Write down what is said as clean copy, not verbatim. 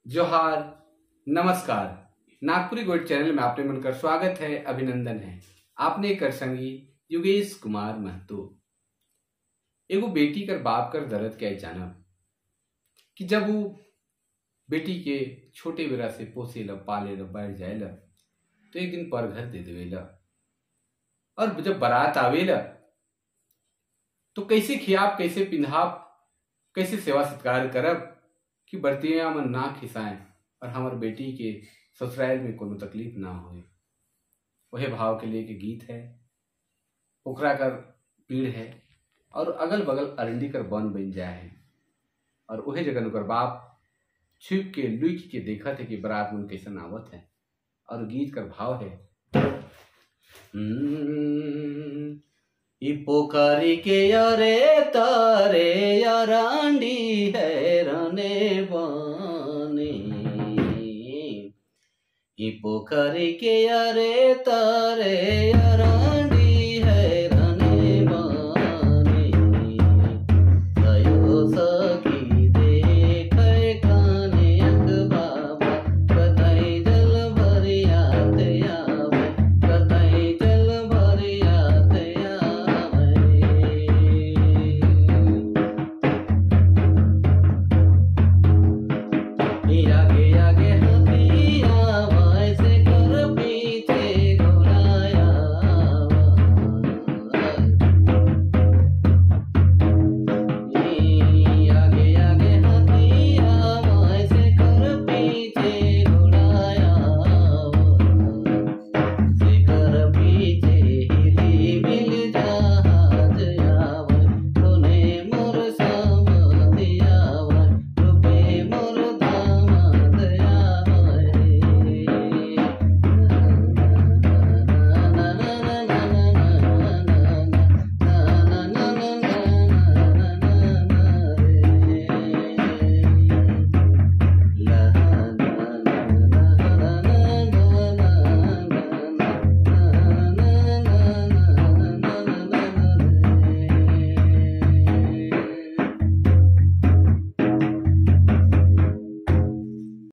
जोहार, नमस्कार। नागपुरी गोइड चैनल में आपने मन कर स्वागत है, अभिनंदन है। आपने कर संगी योगेश कुमार महतो। एगो बेटी कर बाप कर दर्द के जानब कि जब वो बेटी के छोटे बेरा से पोसे ल पाले ल बैठ जाए ल तो एक दिन पर घर दे देवेला और जब बारात आवेला तो कैसे खियाब, कैसे पिंधाब, कैसे सेवा सत्कार करब कि बरतिया मन ना खिसाएं और हमार बेटी के ससुराल में कोनो तकलीफ ना होए। वही भाव के लिए के गीत है। पोखरा कर पीड़ है और अगल बगल अरंडी कर बन बन जाए है और वही जगह उनकर बाप छिप के लुक के देखत है कि बारात मन कैसन आवत है और गीत कर भाव है। ई पोखरी के अरे तारे अरंडी है रने बने, ई पोखरी के अरे तारे अरंडी।